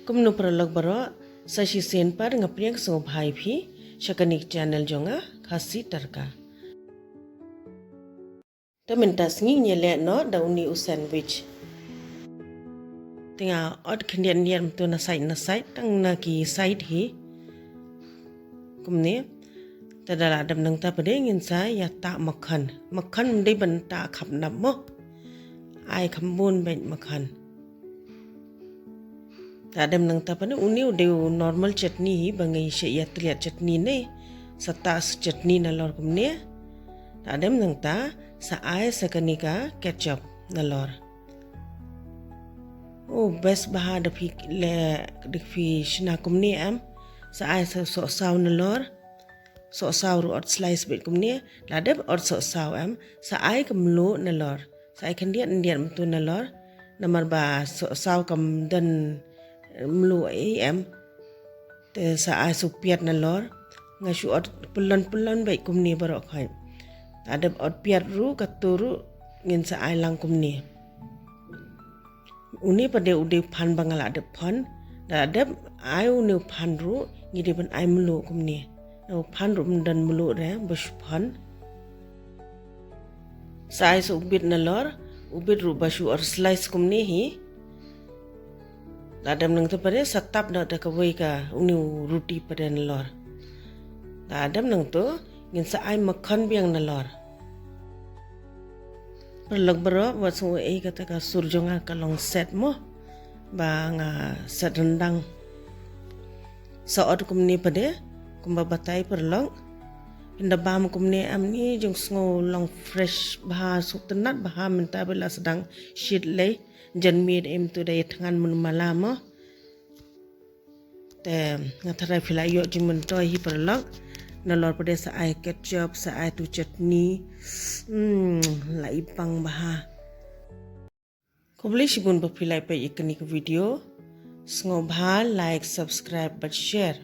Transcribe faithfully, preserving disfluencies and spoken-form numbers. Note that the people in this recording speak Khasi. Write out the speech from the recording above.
Kumno paralok baroh, sa shisien pat nga pdiang sngewbha ïa phi sha kane ka channel jong nga, Khasi Tadka. Te mynta sngi ngi leh noh da une u sandwich. Te nga ot khyndiat khyndiat mynta na side na side, tang na ki side hi. Kumne. Te da la dep nangta pat de ngin sa ïa tah makhan. Makhan ym dei ban tah khapnap mo. Ai kham bun beit makhan. Te da dep nangta pat de une u dei u normal chutney hi ba ngi shu ïa tylliat chutney ne. Sa tah sa chutney nalor kumne. Te da dep nangta sa ai sa kane ka ketchup nalor. Oh, best bha da phi leh, da phi shna kumne em. Sa ai sa sohsaw nalor. Sohsaw ruh ot slice beit kumne. Da dep ot sohsaw em. Sa ai ka mluh nalor. Sa ai khyndiat khyndiat mynta nalor. Namar ba sohsaw kam don mluh ei em. Te sa ai sa u piat nalor. Nga shu ot pyllun pyllun beit kumne baroh khoit. Da dep ot piat ruh, katto ruh ngin sa ai lang kumne. Une pat de u dei u phan ba nga la dep phon. Da dep ai une u phan ruh, ngi dei ban ai mluh kumne. Na u phan ruh ym don mluh re ba shu phon. Sa ai sa u bit nalor, u bit ruh ba shu ot slice kumne hi. Da dep nangta pat de sa tap noh da kawei ka une u ruti pat de nalor. Da dep nangta ngin sa ai makhan biang nalor. Paralok baroh, wat sngew ei, kata ka sur jong nga ka long set mo. Ba nga set ryndang. Sa ot kumne pat de, kumba batai paralok. Ynda bam kumne em ni jong sngew long fresh bha, sngewtynnat bha mynta ba la sdang shit lei. Janmiet em tu da ïa thngan mynmala mo. Te nga tharai phi la ïoh jingmyntoi hi paralok. Nalor pat de sa ai ketchup, sa ai tu chutney. Hmm, la i pang bha. Khublei shibun ba phi la peit ïa kane ka video. Sngewbha like, subscribe bad share.